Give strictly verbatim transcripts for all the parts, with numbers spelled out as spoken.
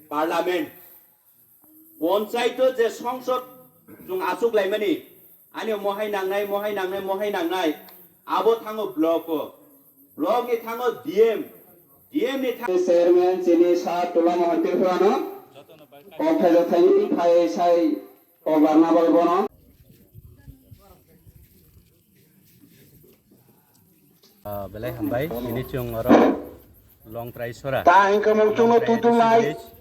Parliament, ponchaito je songsod chwng achuk laimani, ani mohai nangnai, mohai nangnai, mohai nangnai, abo thango block o. Block ni thango D M, D M ni thango chairman chini sa Tula Mohan Tripura no, kok thai thai phai sai kok barna bai bono. Ah, belai hambai, ini chwng oro Longtrai Sora. Ta hingke mung chwngno Longtrai tuitungnai, A D C village.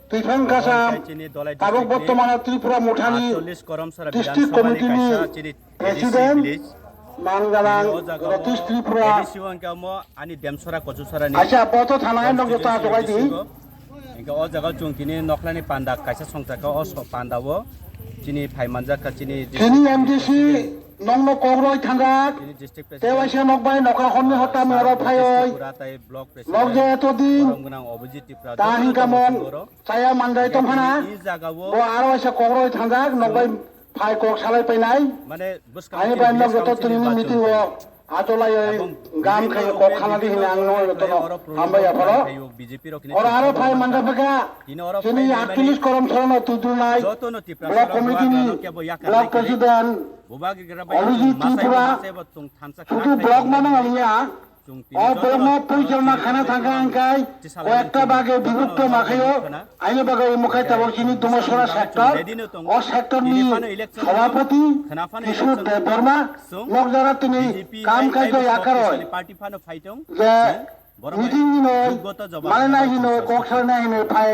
Tuiphang Kasam, Longtrai chini Dolai tabuk district ni bortomano Tripura Mothani atchollis Korom Sora district Bidhan Sabha ni committee ni kaisa chini A D C president, village. Mangalang Bini o jaga o Ratish Tripura. A D C o hingke omo ani Demsora Kochusora ni Acha, boto thana hai nokjota constituency jogai di. District o. Hingke o jaga o chwng tini nokhlani panda kaisa songchakha o so-, panda o chini phai manjakha chini district Chini M D C president. Nokno kokroi thangjak. Chini district president. Tewaisa nokbai nokha honni Ah, hotami oro South phaioi. District Pura tai block president. Nokjaya todi. Borom gwnang Abhijit Tripura. Ta jotono hingka tongmo mon. Singoro. Chaya manjai tongkhana. Tini i jaga o Bo aro waisa kokroi thangjak nokbai phai kok salai painai. Mane bwskang Ani chini bai village nok joto council ni tini meeting o. Acholaiyoi Ebong gam bibhinno khayo kok rupe khana di bibhinno hini ang no dol jotono khayo oro program hambai apharo. Khayo B J P rok hini Oro aro thangwi phai mangkha. Manjak bwkha. Tini oro Tini phai mani Artilis Korom Sorono Tudunai jotono Tipra Block Sorok Committee ni Bubagra no kebo Block yakharnai khayo President Bubagra bai Abhijit masai Tripura masai bo tung thansa Sudu khana Block khayo mano mani. Aliya. Chwng tini O jotono Block no jotono poichorna tini khana jotono thangkha angkai. Tisala Koyekta tini bage jotono bibukto no makhayo. Khana. Aini bagwi mukhai tabok chini Dumasora sector, o sector ni sabhapati Kishore Debbarma, nokjara tini kam kaijo yakaroi. Je meeting ni noi, mane nai hinoi, kok salnai hinoi phai.